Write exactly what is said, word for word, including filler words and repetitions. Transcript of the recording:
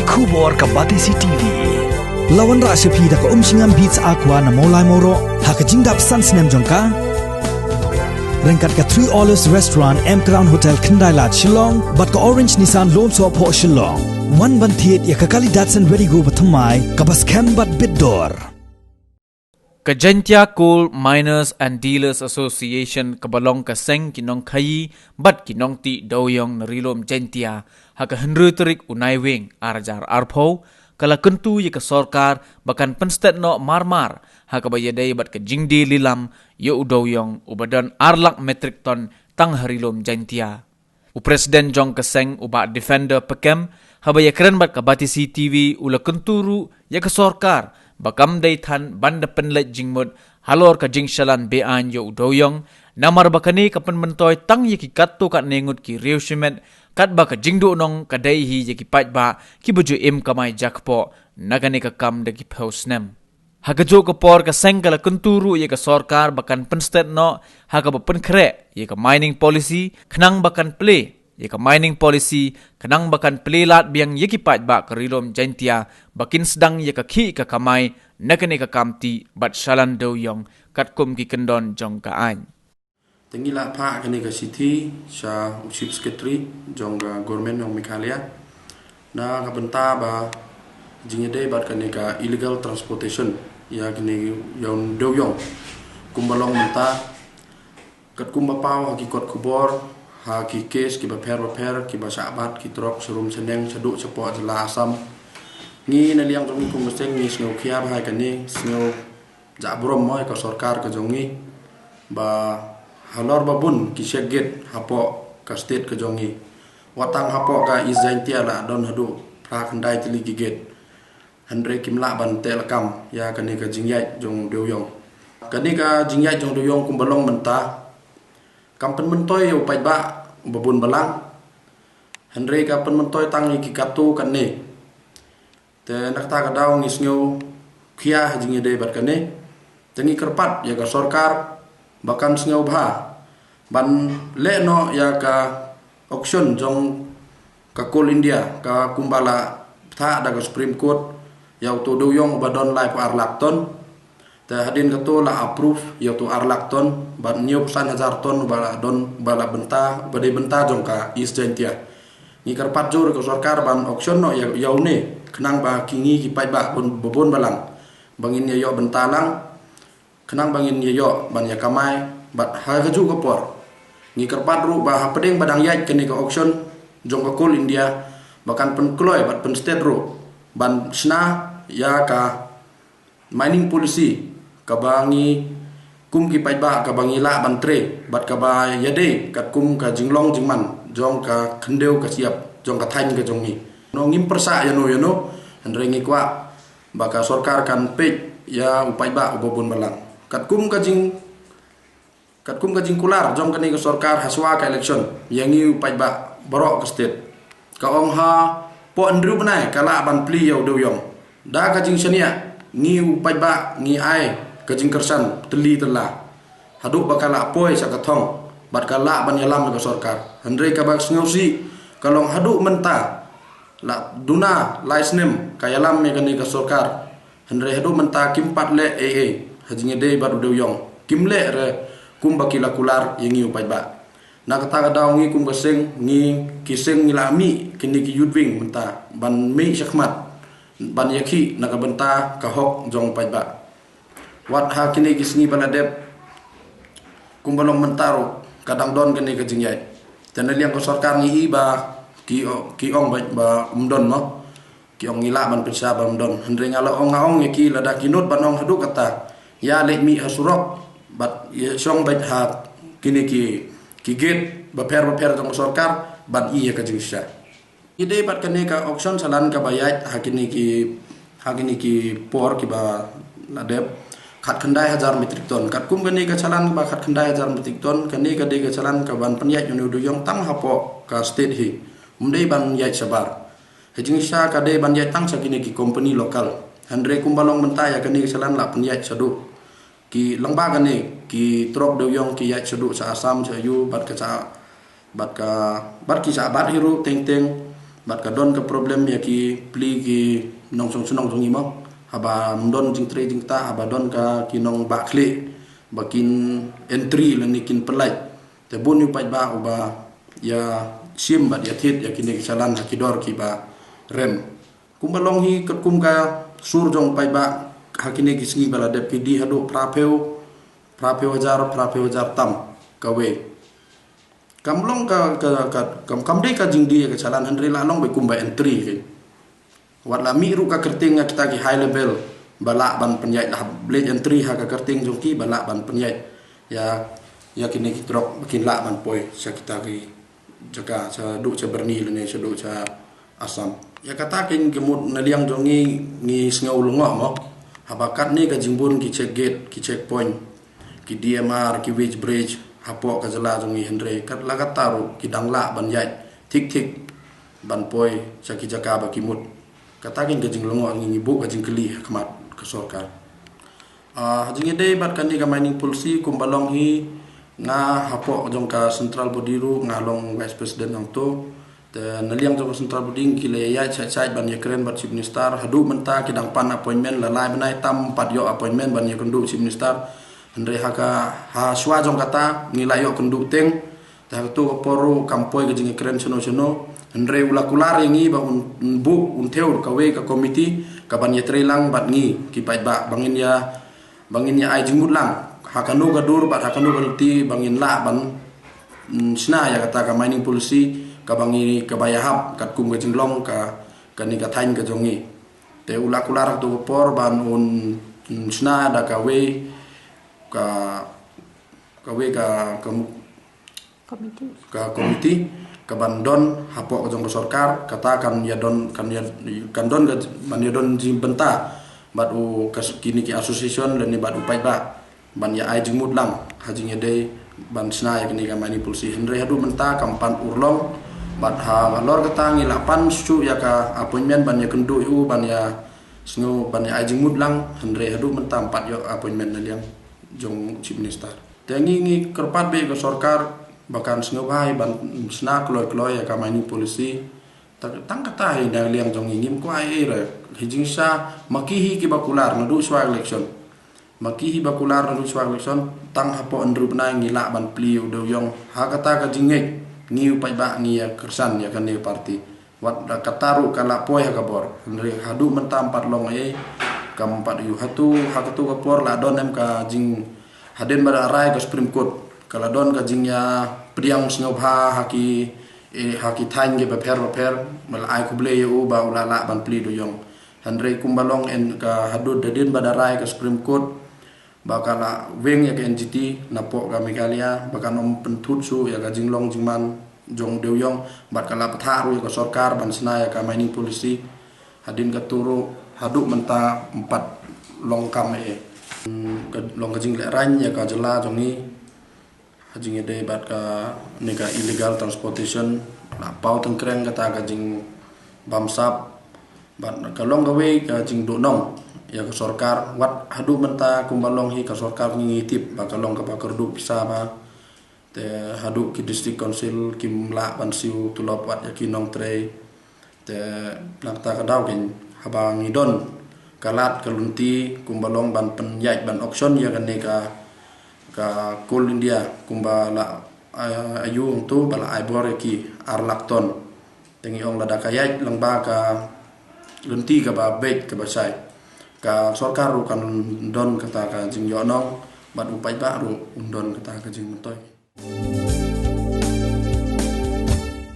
Khubor ka Batesi T V. La wanrah sha phi da ka Umshngam Beats Aqua na Mawlai Mawroh ha ka jingdap san snem jong ka. Ryngkat ka Three Olives Restaurant, M Crown Hotel, Khyndai Lad, Shillong, bad ka Orange Nissan Lum Sohphoh, Shillong. Wan ban thied ïa ka kali Datsun Redi-GO bathymmai kaba skhem bad bit dor. Ka Jaintia Coal Miners and Dealers Association kaba long ka seng ki nongkhaïi bad ki nongtih dewiong na Ri Lum Jaintia, ha ka hynriew tarik u Naiwieng ar hajar arphew, ka la kyntu ïa ka sorkar ba kan pynstet noh mar mar ha kaba ïadei bad ka jingdie lilam ïa u dewiong uba don ar lak metrik ton tang ha Ri Lum Jaintia. U President jong ka seng, u Bah Defender Pakem, haba ïakren bad ka Batesi T V, u la kyntu ruh ïa ka sorkar ba kam dei than ban da pynleit jingmut halor ka jingshalan be-aiñ ïa u dewiong, namar ba kane ka pynmyntoi tang ïa ki katto katne ngut ki riewshimet, katba ka jingduhnong ka dei hi ïa ki paidbah kiba ju im kamai jakpoh na kane ka kam da ki phew snem. Ha kajuh ka por, ka seng ka la kyntu ruh ïa ka sorkar ba kan pynstet noh ha kaba pynkhreh ïa ka mining policy, khnang ba kan plie ïa ka mining policy, khnang ba kan plie lad biang ïa ki paidbah ka Ri Lum Jaintia ba kin sdang ïa ka khih ka kamai na kane ka kam tih bad shalan dewiong katkum ki kyndon jong ka aiñ. Te ngi la phah kane ka shithi sha u Chief Secretary jong ka Government of Meghalaya na ka bynta ba jingïadei bad kane ka illegal transportation ïa kane ïa u dewiong. Kumba long mynta, katkum ba paw ha ki kot khubor, ha ki case kiba pher ba pher kiba shah bat ki trok sharum shaneng shaduh shapoh jylla Assam, ngi na liang jong ngi kum ka seng ngi sngew khia bha ïa kane, sngew jah burom mo ïa ka sorkar ka jong ngi ba halor ba bun ki check gate hapoh ka state ka jong ngi. Wat tang hapoh ka East Jaintia la don haduh phra khyndai tylli ki gate. Hynrei kim lah ban teh lakam ïa kane ka jingïaid jong u dewiong. Kane ka jingïaid jong u dewiong kumba long mynta kam pynmyntoi ïa u paidbah ba bun balang. Hynrei ka pynmyntoi tang ïa ki katto katne. Te na kata ka daw ngi sngew khia ha jingïadei bad kane. Te ngi kyrpad ïa ka sorkar ba kan sngewbha ban leh noh ïa ka auction jong ka Coal India, ka kumba la phah da ka Supreme Court ïa uto u dewiong uba don laiphew ar lak ton. Te hadien kato la approve ïa uto ar lak ton bad hynñiewphew san hajar ton uba la don, uba la bynta, uba dei bynta jong ka East Jaintia. Ngi kyrpad jur ïa ka sorkar ban auction noh ïa, ïa une khnang ba ki ngi ki paidbah bun, ba bun balang ba ngin ïa ïoh bynta lang, khnang ba ngin ïa ïoh ban ïa kamai. Bad ha kajuh ka por ngi kyrpad ruh ba hapdeng ba dang ïaid kane ka auction jong ka Coal India ba kan pynkloi bad pynstet ruh ban shna ïa ka mining policy kaba ngi kum ki paidbah kaba ngi lah ban trei bad kaba ïadei katkum ka jinglong jingman jong ka khyndew ka shyiap jong ka thaiñ ka jong ngi. No ngim pyrshah ïano ïano, hynrei ngi kwah ba ka sorkar kan peit ïa u paidbah uba bun balang. Katkum ka jing, katkum ka jingkular jong kane ka sorkar ha shuwa ka election ïa ngi u paidbah baroh ka state, ka ong hapoh hynriew bnai ka lah ban plie ïa u dewiong. Da ka jingshaniah ngi u paidbah ngi ai ka jingkyrshan tylli tylla haduh ba ka lah poi sha ka thong bad ka lah ban ïalam ïa ka sorkar. Hynrei kaba sngewsih ka long haduh mynta la duna lai snem ka ïalam ïa kane ka sorkar, hynrei haduh mynta kim pat leh ei ei ha jingïadei bad u dewiong. Kim leh re kumba ki la kular ïa ngi u paidbah. Na kata ka daw ngi kum ka seng, ngi ki seng ngi la mih kine ki youth wing mynta ban mih shakhmat ban ïakhih na ka bynta ka hok jong u paidbah. Wat ha kine ki sngi ba la dep, kumba long mynta ruh ka dang don kane ka jingïaid. Te na liang ka sorkar ngi i ba ki, ki ong ba, ba ym don mo. Ki ong ngi lah ban pynshai ba ym don. Hynrei nga la ong, nga ong ïa ki lada ki nud ban ong haduh katta, ïa leit mih ha surok bad ïa shong beit ha kine ki, ki gate bapher bapher jong ka sorkar ban i ïa ka jingshisha. Ïadei bad kane ka auction shalan kaba ïaid ha kine ki, ha kine ki por kiba la dep, khatkhyndai hajar metric ton. Katkum kane ka shalan kaba khatkhyndai hajar metric ton, kane ka dei ka shalan kaban pynïaid ïa une u dewiong tang hapoh ka state hi. Ym dei ban ïaid shabar. Ha jingshisha ka dei ban ïaid tang sha kine ki company local. Hynrei kumba long mynta ïa kane ka shalan la pynïaid shaduh ki, lyngba kane ki trok dewiong ki ïaid shaduh sha Assam, sha U T bad ka sha, bad ka, bad ki sha bad hi ruh teng teng. Bad ka don ka problem ïa ki pli ki nongshong shnong jong ngi mo. Haba ym don jingtrei jingktah, haba don ka ki nongbah khlieh ba kin entry lane kin pyllait. Te bun ïa u paidbah uba ïa shim bad ïa thied ïa kine ki challan ha ki dor kiba rem. Kumba long hi katkum ka sur jong u paidbah ha kine ki sngi ba la dep, ki die haduh phra phew, phra phew hajar, phra phew hajar tam kawei. Kam long ka, ka, ka, kam, kam dei ka jingdie ka challan, hynrei la long beit kumba entry kein. Wat la mih ruh ka kyrteng ha kita ki high level ba lah ban pynïaid, la leit entry ha ka kyrteng jong ki ba lah ban pynïaid ïa, ïa kine ki trok ba kin lah ban poi sha kita ki jaka, shaduh sha Byrni lane shaduh sha Assam. Ïa kata kein ka mut na liang jong ngi, ngi sngew lyngngoh mo. Haba katne ka jingbun ki check gate, ki checkpoint, ki D M R, ki weighbridge hapoh ka jylla jong ngi, hynrei kat la katta ruh ki dang lah ban ïaid thik thik ban poi sha ki jaka ba ki mut. Kata kein ka jinglyngngoh, ngi, ngi buh ka jingkylli ha khmat ka sorkar. Ah, ha jingïadei bad kane ka mining policy, kumba long hi, nga hapoh jong ka central body ruh nga long vice president hangto. Te na liang jong ka central body ki la ïaid shait shait ban ïakren bad chief minister, haduh mynta ki dang pan appointment la lai bnai tam pat ïoh appointment ban ïakynduh chief minister. Hynrei ha ka, ha shuwa jong kata ngi la ïoh kynduh teng. Te ha kato ka por ruh kam poi ka jingïakren shano shano. Hynrei u la kular ïa ngi ba un, un buh, un thew kawei ka committee ka ban ïatrei lang bad ngi ki paidbah ba ngin ïa, ba ngin ïa ai jingmut lang ha kano ka dur bad ha kano ka lynti ba ngin lah ban, mm, shna ïa kata ka mining policy kaba ngi, kaba ïahap katkum ka jinglong ka, kane ka thaiñ ka jong ngi. Te u la kular ha kato ka por ban un, un shna da kawei ka, kawei ka, ka mu- Committee. Ka committee ka ban don hapoh ka jong ka sorkar, kata kan ïa don, kan ïa, kan don ka ban ïa don jingbynta bad u, ka, kine ki association lane bad u paidbah ban ïa ai jingmut lang ha jingïadei ban shna ïa kane ka mining policy. Hynrei haduh mynta kam pat urlong, bad halor kata ngi la pan shuh ïa ka appointment ban ïakynduh ïa u ban ïa sngew ban ïa ai jingmut lang, hynrei haduh mynta ym pat ïoh appointment na liang jong chief minister. Te ngi, ngi kyrpad beit ka sorkar ba kan sngewbha hi ban shna kloi kloi ïa ka mining policy. Ta-, tang kata hi na liang jong ngi, ngim kwah ei ei re. Hi jingshisha ma ki hi kiba kular naduh shuwa election. Ma ki hi ba kular naduh shuwa election, tang hapoh hynriew bnai ngi lah ban plie u dewïong. Ha kata ka jingngeit ngi u paidbah ngi ïa kyrshan ïa kane party. Wat da kata ruh ka la poi ha ka bor. Hynrei haduh mynta ym pat long ei, kam pat ïoh. Hato ha kato ka por la don em ka jing, hadien ba da rai ka Supreme Court, ka la don ka jingïapdiang sngewbha ha ki, eh, ha ki thaiñ kiba pher ba pher, ba la ai khublei ïa u ba u la lah ban plie dewïong. Hynrei kumba long em ka haduh hadien ba da rai ka Supreme Court, ba ka la weng ïa ka N G T napoh ka Meghalaya, ba kan ym pynthut shuh ïa ka jinglong jingman jong dewïong, bad ka la pynthut ruh ïa ka sorkar ban shna ïa ka mining policy. Hadien kato ruh haduh mynta ym pat long kam ei. Hmm, ka long ka jinglehrain ïa ka jylla jong ngi. Ha jingïadei bad kane ka illegal transportation, la paw tyngkreng kata ka jingbamsap, bad ka long kawei ka jingduhnong ïa ka sorkar, wat haduh mynta kumba long hi ka sorkar ngi ngi tip ba ka long kaba kyrduh pisa bha. Te haduh ki district council kim lah ban siew tulop wat ïa ki nongtrei. Te na kata ka daw kein haba ngi don ka lad ka lynti kumba long ban pynïaid ban auction ïa kane ka, ka Coal India kumba la, ah, ïa u hangto ba la ai bor ïa ki ar lak ton. Te ngi ong lada ka ïaid lyngba ka lynti kaba beit kaba shai, ka sorkar ruh kan don kata ka jingïohnong bad u paidbah ruh un don kata ka jingmyntoi.